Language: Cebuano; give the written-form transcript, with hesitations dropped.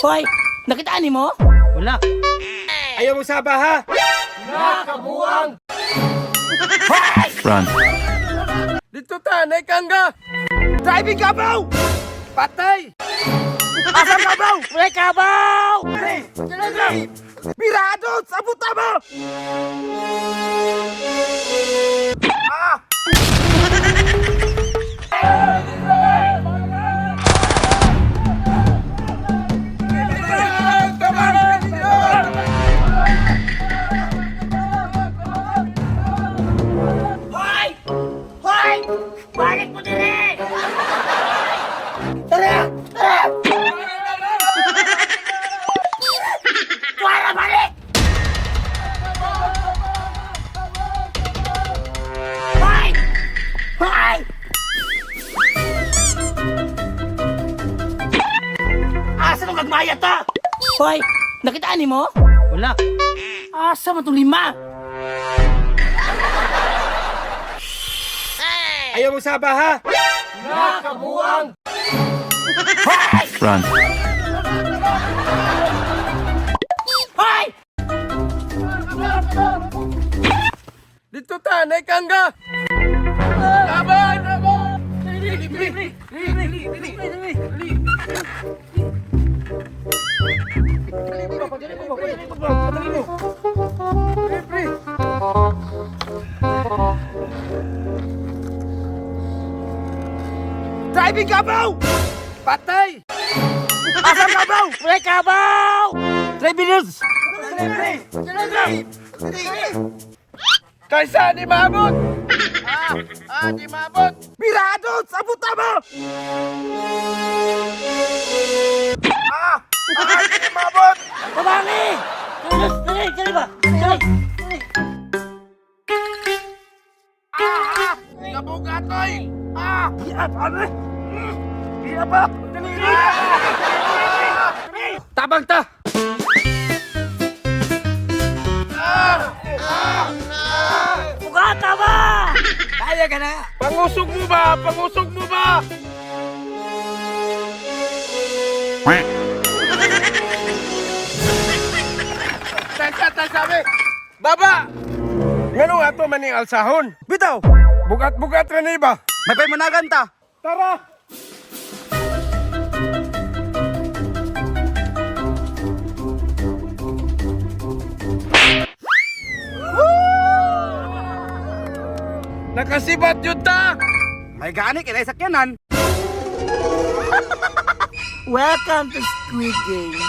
Hoy, nakitaan ni mo? Wala. Ayaw mo saba ha? Run. Dito ta, naikangga! Driving kabaw! Patay! Asang kabaw? Wala kabaw! Mirado! Sa buta mo! Ah! Hoy! Hoy! Balik mo dire! Tara! Tara! Tuwara, balik! Hoy! Hoy! Asa nung gagmaya ta? Hoy! Nakitaan ni mo? Wala. Asa man tong lima? Ayaw mo saba ha? Run. Hoy! Dito ta, naikangga! Laban! Laban! Driving kabaw! Patay! Asang kabaw? Wala kabaw! Travelers! Kaysa di maabot! Ah, di maabot! Mirado! Sa buta mo! Ah! Ah, di maabot! Babangi! Dali, dali ba? Dali! Dali! Ah! Nabugatoy! Ah! Ano? Iapa! Tabang ta! Bugata ba? Kaya ka na! Pangusog mo ba? Pangusog mo ba? Tansa, tansa, be! Baba! Ngano ato maning alsahon? Bitaw! Bugat-bugat ra ni ba? May paymunagan ta! Tara! Nakasibat yun ta! May gani kay sakyanan. Welcome to Squid Game.